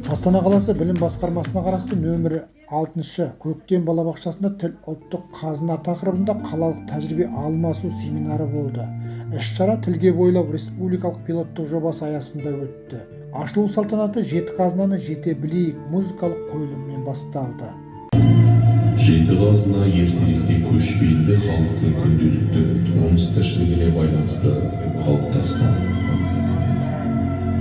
Астана қаласы білім басқармасына қарасты нөмірі 6 Көктем балабақшасында «Тіл – ұлттық қазына» тақырыбында қалалық тәжірибе алмасу семинары болды. Іс-шара «Тілге бойлау» республикалық пилоттық жобасы аясында өтті. Ашылу салтанаты «Жеті қазынаны жете білейік» музыкалық қойылымымен басталды. Жеті қазына ертеректе көшпенді халықтың күнделікті тұрмыс тіршілігіне байланысты қалыптасқан.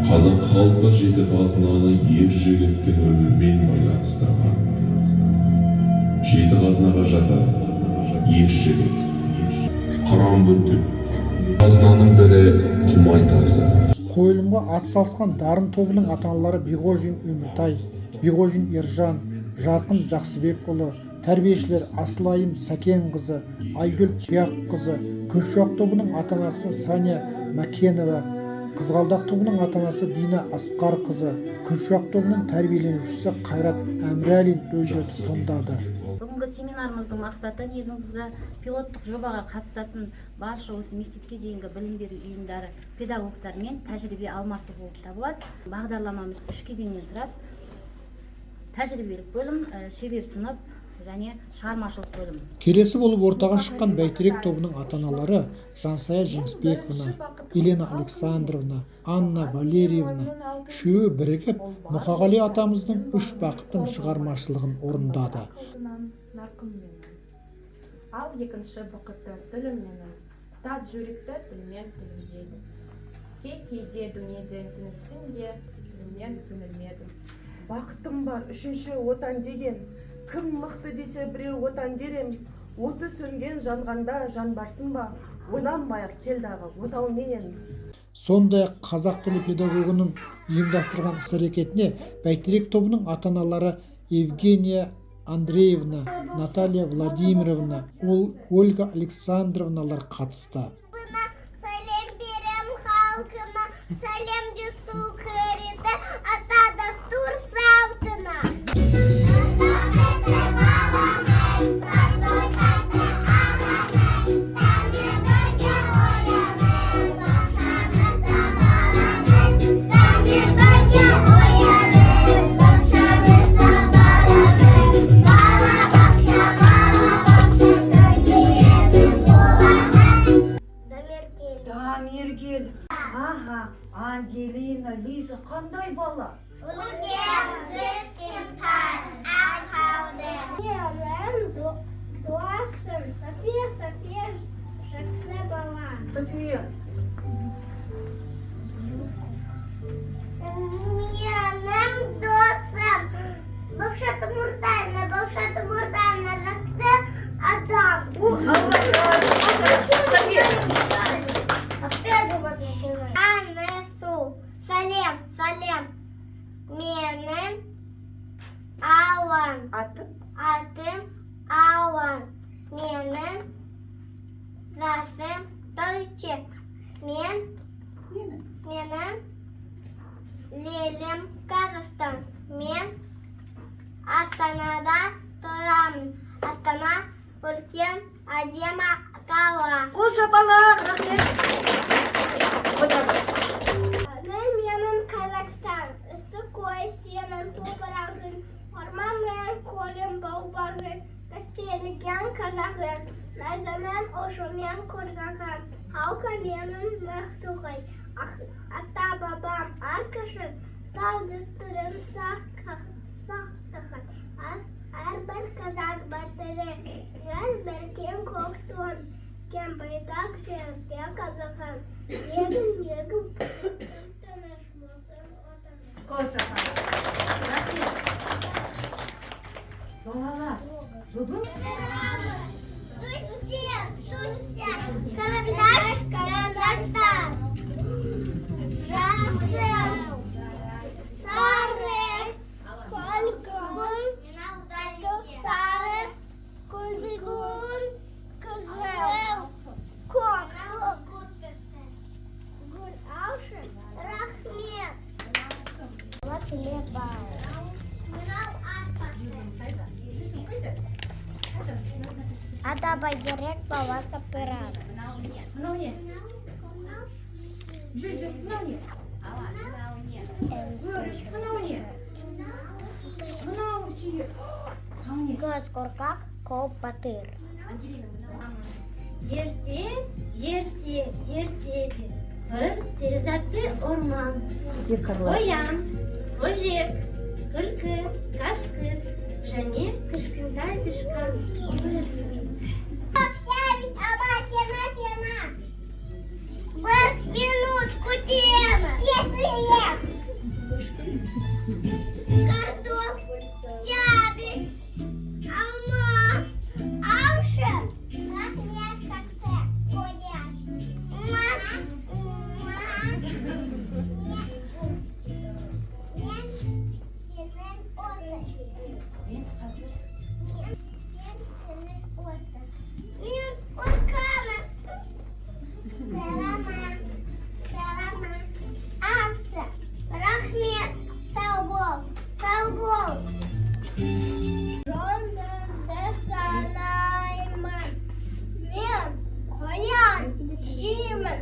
Қазақ халқы жеті қазынаны ер жігіттің өмірімен байланыстырған. Жеті қазынаға жатады: ер жігіт, қыран бүркіт, қазынаның бірі құмай тазы. Қойылымға атсалысқан «Дарын» тобының ата-аналары Биғожин Өміртай, Биғожин Ержан, Жарқын Жақсыбекұлы, тәрбиешілер Асылайым Сәкенқызы, Айгүл Тұяққызы, «Күншуақ» тобының ата-анасы Саня Мәкенова, «Қызғалдақ» тобының ата-анасы Дина Асқарқызы, «Күншуақ» тобының тәрбиеленушісі Қайрат Әмірәлин рөлдерді сомдады. Бүгінгі семинарымыздың мақсаты негізгі пилоттық жобаға қатысатын барша осы мектепке дейінгі білім беру ұйымдары педагогтармен тәжірибе алмасу болып табылады. Бағдарламамыз үш кезеңнен тұрады: тәжірибелік бөлім, шебер сынып және шығармашылық бөлім. Келесі болып ортаға шыққан «Бәйтерек» тобының ата-аналары Жансая Жеңісбековна, Елена Александровна, Анна Валерьевна үшеуі бірігіп, Мұқағали атамыздың «Үш бақытым» шығармашылығын орындады. Нарқым менің, ал екінші бақыты тілім менің, тас жүректі тілмен тілімдейді. Кей кейде дүниеден түңілсең де, тілімнен түңілмедім. Бақытым бар үшінші, Отан деген. Кім мықты десе біреу, Отан дер ем. Оты сөнген жанғанда жан барсын ба, ойланбай ақ кел дағы отауменен. Сондай-ақ қазақ тілі педагогының ұйымдастырған іс-әрекетіне «Бәйтерек» тобының ата-аналары Евгения Андреевна, Наталья Владимировна, Ольга Александровналар қатысты. Сәлем берем халқыма, сәлемдесу кереді ата дәстүр салтына. Баламыз, тәтті ағамыз, тәне бірге ояныз, бақшамызда баламыз, тәне бірге ояныз, бақшамызда баламыз, бала бақша, бала бақша, тәрбиенің боламыз. Дамир келді. Дамир келді. Аха, Ангелина, Лиза қандай бала? Үлкен, кішкентай, ақылды. Менің досым София, София жақсы бала. София. Менің досым Бақшат Мұртайна, Бақшат Мұртайна жақсы адам. О, Алла разы. София. Опять у вас начинается. Анесу. Сәлем, сәлем. Менің Алан. Аты? Атым Алан. Менің жасым 4-те. Менің елім Қазақстан. Мен Астанада тұрамын. Астана үлкен, әдемі қала. Қол шапалақ, рахмет. Отырды. Менің Қазақстан. Үсті кой сенің топырағың, орманың, көлің, бау-бағың, қастерлеген қазағың, найзаның ұшымен қорғаған, халқы менің мақтауға. Ата бабам әрқашан салт дәстүрін сақтаған. Әрбір қазақ батыры, жар берген көк туын, кең байтақ жерге қазаған. Елім егіп, тыныш болсын Отаным. Қол шапалақ. Рахмет. Балалар, бүгін Карандаш, карандаштар. Жасыл, сары, күлгін, сары, күлгін, қызыл, көк. Гүл алшы, рахмет. Мынау ат. Ата Байзерек бала сапырады. Мынау не? Жүзік, мынау не? Өріс, мынау не? Мынау не? Көз қорқақ, қол батыр. Ерте, ерте, ертеде бір перизатты орман. Қоян, көжек, түлкі, қасқыр және кішкентай тышқан өмір сүреді. Ама, тема, тема. Бір минутку тема. Если я. Картоп, сябес, алма, алшы. Рахмет, жақсы, қоян. Муа, муа. Мен сенің отыр. Мен қазір. Мен сенің отыр. Мен қорқамын. Салама, салама. Апсы, рахмет, сау бол, сау бол. Жұлдызды санаймын. Мен қоян жеймін.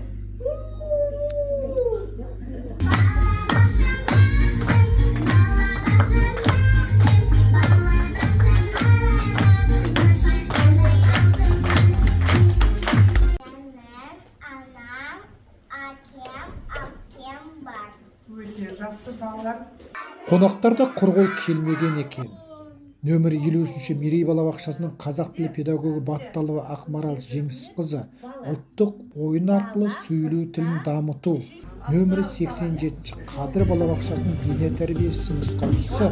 Менің анам, әкем, әпкем бар. Өте жақсы, балалар. Қонақтар да құр қол келмеген екен. Нөмірі 53-ші Мерей балабақшасының қазақ тілі педагогы Батталова Ақмарал Жеңісқызы ұлттық ойын арқылы сөйлеу тілін дамыту, нөмірі 87-ші Қадыр балабақшасының дене тәрбиесі нұсқаушысы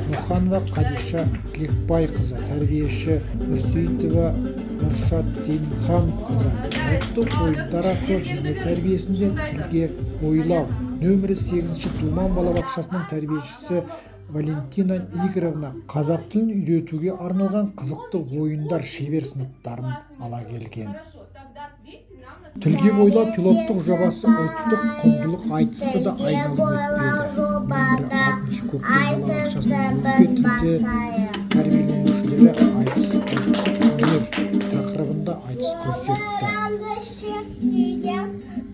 Мұханова Қадиша Тілекбайқызы, тәрбиеші Нұрсейітова Нұршат Зейнханқызы ұлттық ойындар арқылы дене тәрбиесінде тілге бойлау, нөмірі 8-ші Думан балабақшасының тәрбиешісі Валентина Игоревна қазақ тілін үйретуге арналған қызықты ойындар шебер сыныптарын ала келген. Тілге бойлау пилоттық жобасы ұлттық құндылық айтысты да айналып өтпеді. Нөмірі 6-шы Көктем балабақшасының өзге тілде тәрбиеленушілері айтыс ұлттық өнер тақырыбында айтыс көрсетті. Домбырамды шертейін,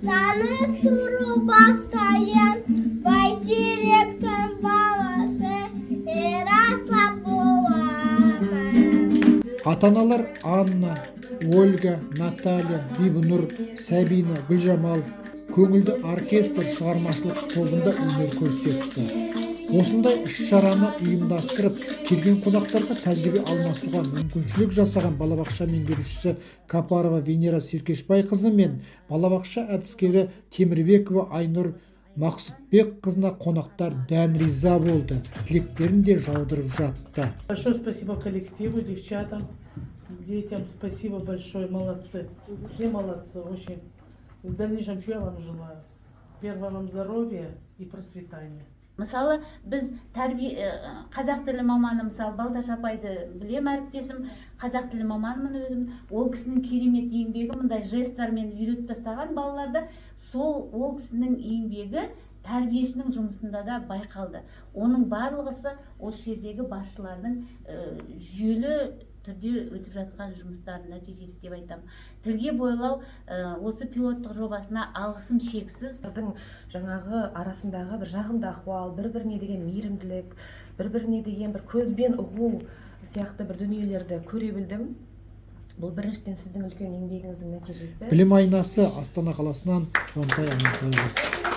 таныстыру бастайын, Бәйтеректің баласы Ерасыл боламын. Ата аналар Анна, Ольга, Наталья, Бибінұр, Сәбина, Гүлжамал көңілді оркестр шығармашылық тобында өнер көрсетті. Осындай іс-шараны ұйымдастырып, келген қонақтарға тәжірибе алмасуға мүмкіншілік жасаған балабақша меңгерушісі Капарова Венера Серкешбайқызы мен балабақша әдіскері Темірбекова Айнұр Мақсұтбекқызына қонақтар дән риза болды, тілектерін де жаудырып жатты. Большое спасибо коллективу, девчатам, детям. Спасибо большое, молодцы. Все молодцы, очень. В дальнейшем, что я вам желаю? Первое вам здоровья и процветания. Мысалы, біз тәрбие қазақ тілі маманы, мысалы, Балташ апайды білем, әріптесім, қазақ тілі маманымын өзім. Ол кісінің керемет еңбегі, мындай жесттармен үйретіп тастаған балаларды. Сол ол кісінің еңбегі тәрбиешінің жұмысында да байқалды. Оның барлығысы осы жердегі басшылардың жүйелі түрде өтіп жатқан жұмыстарының нәтижесі деп айтамын. Тілге бойлау осы пилоттық жобасына алғысым шексіз. Олардың жаңағы арасындағы бір жағымды ахуал, бір біріне деген мейірімділік, бір біріне деген бір көзбен ұғу сияқты бір дүниелерді көре білдім. Бұл біріншіден сіздің үлкен еңбегіңіздің нәтижесі. Білім айнасы, Астана қаласынан Қуантай Амантайұлы.